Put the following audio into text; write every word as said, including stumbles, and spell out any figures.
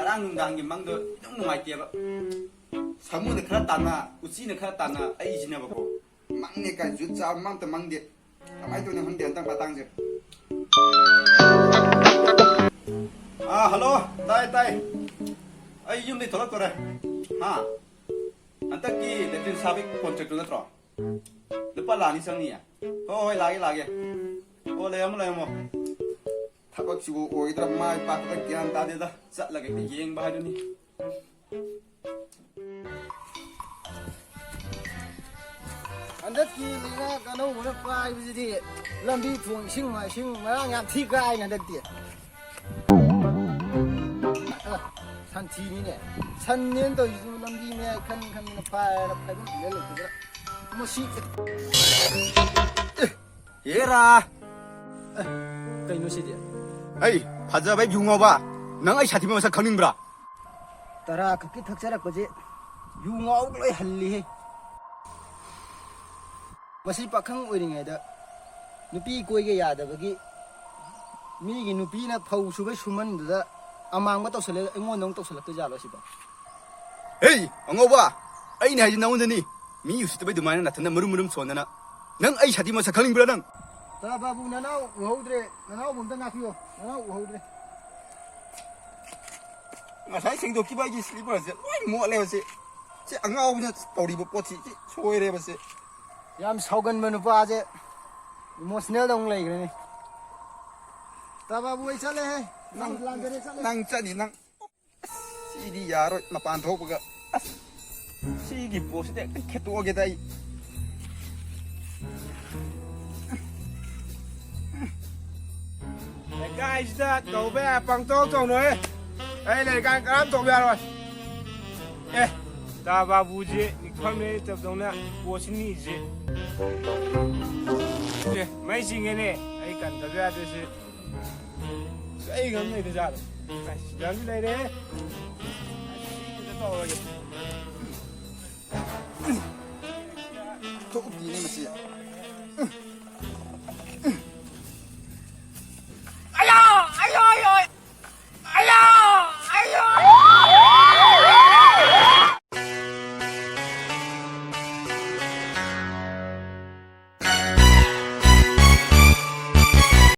ꯉꯔꯥꯡ ꯅꯨꯡꯗꯥꯡꯒꯤ ꯃꯪꯗꯣ ꯏꯅꯨꯡ ꯅꯨꯡꯉꯥꯏꯇꯦꯕ꯫ ꯁꯥꯃꯨꯅ ꯈꯔ ꯇꯥꯟꯅ, ꯎꯆꯤꯅ ꯈꯔ ꯇꯥꯟꯅ, ꯑꯩꯁꯤꯅꯕꯀꯣ꯫ ꯃꯪꯅꯦ ꯀꯥꯏ ꯖꯨꯠ ꯆꯥꯕ ꯑꯃ ꯑꯝꯇ ꯃꯪꯗꯦ꯫ ꯀꯃꯥꯏꯅ ꯇꯧꯅꯣ ꯈꯪꯗꯦ ꯍꯟꯗꯛ ꯃꯇꯥꯡꯁꯦ꯫ ꯑꯥ, ꯍꯜꯂꯣ꯫ ꯇꯥꯏ, ꯇꯥꯏ꯫ ꯑꯩ ꯌꯨꯝꯗꯩ ꯊꯣꯛꯂꯛꯇꯣꯔꯦ꯫ ꯍꯥ? ꯍꯟꯗꯛꯀꯤ ꯂꯦꯇ꯭ꯔꯤꯟ ꯁꯥꯕꯒꯤ ꯀꯣꯟꯇ꯭ꯔꯦꯛꯇꯨ ꯅꯠꯇ꯭ꯔꯣ? ꯂꯨꯄꯥ ꯂꯥꯛ ꯑꯅꯤ ꯆꯪꯅꯤꯌꯦ꯫ ꯍꯣꯏ, ꯍꯣꯏ, ꯂꯥꯛꯑꯒꯦ, ꯂꯥꯛꯑꯒꯦ꯫ ꯑꯣ, ꯂꯩꯔꯝꯃꯣ, ꯂꯩꯔꯝꯃꯣ꯫ ꯊꯕꯛꯁꯤꯕꯨ ꯑꯣꯏꯒꯗ꯭ꯔꯥ ꯃꯥꯏ ꯄꯥꯛꯀꯗ꯭ꯔꯥ ꯒ꯭ꯌꯥꯟ ꯇꯥꯗꯦꯗ꯫ ꯆꯠꯂꯒ ꯍꯦꯛꯇ ꯌꯦꯡꯕ ꯍꯥꯏꯗꯨꯅꯤ꯫ ꯍꯟꯗꯛꯀꯤ ꯂꯩꯉꯥꯛ ꯑꯅꯧꯕꯅ ꯄꯥꯏꯕꯁꯤꯗꯤ ꯂꯝꯕꯤ ꯊꯣꯡ ꯏꯁꯤꯡ ꯃꯥꯏꯁꯤꯡ ꯃꯔꯥꯡ ꯌꯥꯝ ꯊꯤ ꯀꯥꯏꯅ ꯍꯟꯗꯛꯇꯤ꯫ ꯑ, ꯁꯟꯊꯤꯅꯤꯅꯦ꯫ ꯁꯟꯅꯦꯅ ꯇꯧꯔꯤꯁꯤꯁꯨ ꯂꯝꯕꯤ ꯃꯌꯥꯏ ꯈꯟ ꯈꯟꯗꯅ ꯐꯥꯏꯔꯒ ꯐꯥꯏꯕꯝ ꯏꯜꯂ ꯂꯩꯕꯗ ꯃꯁꯤ꯫ ꯑꯦ, ꯍꯦꯔꯥ! ꯑꯦ, ꯀꯩꯅꯣ ꯁꯤꯗꯤ? ꯑꯩ, ꯐꯖꯕ ꯌꯨ ꯉꯥꯎꯕ, ꯅꯪ ꯑꯩ ꯁꯥꯊꯤꯕ ꯃꯁꯛ ꯈꯪꯅꯤꯡꯕ꯭ꯔꯥ? ꯇꯔꯥ ꯈꯛꯀꯤ ꯊꯛꯆꯔꯛꯄꯁꯦ ꯌꯨ ꯉꯥꯎꯕ ꯂꯣꯏ ꯍꯜꯂꯤꯍꯦ꯫ ꯃꯁꯤ ꯄꯥꯈꯪ ꯑꯣꯏꯔꯤꯉꯩꯗ ꯅꯨꯄꯤ ꯀꯣꯏꯒꯦ ꯌꯥꯗꯕꯒꯤ ꯃꯤꯒꯤ ꯅꯨꯄꯤꯅ ꯐꯧ ꯁꯨꯕꯩ ꯁꯨꯃꯟꯗꯨꯗ ꯑꯃꯥꯡꯕ ꯇꯧꯁꯜꯂꯦ, ꯑꯩꯉꯣꯟꯗ ꯑꯃꯨꯛ ꯇꯧꯁꯜꯂꯛꯇꯣꯏ ꯖꯥꯠꯂꯣ ꯁꯤꯕꯣ? ꯍꯦ, ꯑꯉꯧꯕ, ꯑꯩꯅ ꯍꯥꯏꯗꯤ ꯅꯉꯣꯟꯗꯅꯤ꯫ ꯃꯤ ꯎꯁꯤꯠꯇꯕꯩ ꯑꯗꯨꯃꯥꯏꯅ ꯅꯥꯊꯟꯗ ꯃꯔꯨꯝ ꯃꯔꯨꯝ ꯁꯣꯟꯗꯅ꯫ ꯅꯪ ꯑꯩ ꯁꯥꯊꯤ ꯃꯁꯛ ꯈꯪꯅꯤꯡꯕ꯭ꯔꯥ ꯅꯪ? ꯇꯥ ꯕꯥꯕꯨ, ꯅꯅꯥꯎ ꯎꯍꯧꯗ꯭ꯔꯦ, ꯅꯅꯥꯎꯕꯨ ꯑꯝꯇ ꯉꯥꯛꯄꯤꯌꯣ, ꯅꯅꯥꯎ ꯎꯍꯧꯗ꯭ꯔꯦ꯫ ꯉꯁꯥꯏ ꯁꯦꯡꯗꯣꯛꯈꯤꯕ ꯑꯩꯒꯤ ꯁ꯭ꯂꯤꯄꯔꯁꯦ ꯂꯣꯏ ꯃꯣꯠꯂꯦꯕ ꯁꯤ꯫ ꯁꯤ ꯑꯉꯥꯎꯕꯅ ꯇꯧꯔꯤꯕ ꯄꯣꯠꯁꯤ ꯁꯤ ꯁꯣꯏꯔꯦꯕ ꯁꯤ꯫ ꯌꯥꯝ ꯁꯥꯎꯒꯟꯕ ꯅꯨꯄꯥꯁꯦ ꯏꯃꯣꯁꯅꯦꯜꯗ ꯑꯃꯨꯛ ꯂꯩꯈ꯭ꯔꯦꯅꯦ꯫ ꯇꯥ ꯕꯥꯕꯨ, ꯑꯩ ꯆꯠꯂꯦꯍꯦ꯫ ꯅꯪ ꯅꯪ, ꯂꯥꯟꯖꯔꯦ, ꯆꯠꯂꯦ꯫ ꯅꯪ ꯆꯠꯅꯤ ꯅꯪ꯫ ꯑꯁ, ꯁꯤꯗꯤ ꯌꯥꯔꯣꯏ ꯃꯄꯥꯟ ꯊꯣꯛꯄꯒ꯫ ꯑꯁ, ꯁꯤꯒꯤ ꯄꯣꯠꯁꯤꯗꯤ ꯍꯦꯛꯇ ꯈꯦꯠꯇꯣꯛꯑꯒꯦꯗ ꯑꯩ꯫ ꯂꯩꯀꯥꯏꯁꯤꯗ ꯇꯧꯕ ꯌꯥ ꯄꯪꯇꯧ ꯇꯧꯅꯨꯍꯦ꯫ ꯑꯩ ꯂꯩꯔꯤꯀꯥꯟ ꯀꯅꯥꯝ ꯇꯧꯕ ꯌꯥꯔꯣꯏ꯫ ꯑꯦ, ꯇꯥ ꯕꯥꯕꯨꯁꯦ ꯅꯤꯡꯊꯝꯅꯦ ꯇꯧꯗꯧꯅ ꯄꯣꯠꯁꯤ ꯅꯤꯛꯏꯁꯦ꯫ ꯑꯦ, ꯃꯩ ꯆꯤꯡꯉꯦꯅꯦ꯫ ꯑꯩ ꯀꯟꯗꯕ ꯌꯥꯗ꯭ꯔꯦ ꯁꯤ꯫ ꯑꯩ ꯉꯝ ꯂꯩꯗ ꯖꯥꯠꯂꯣ? ꯑꯁ, ꯁꯤꯗ ꯑꯃꯗꯤ ꯂꯩꯔꯦ꯫ ꯑꯁ, ꯁꯤꯗ ꯇꯧꯔꯒꯦ꯫ ꯊꯣꯛꯇꯦꯅꯦ ꯃꯁꯤ꯫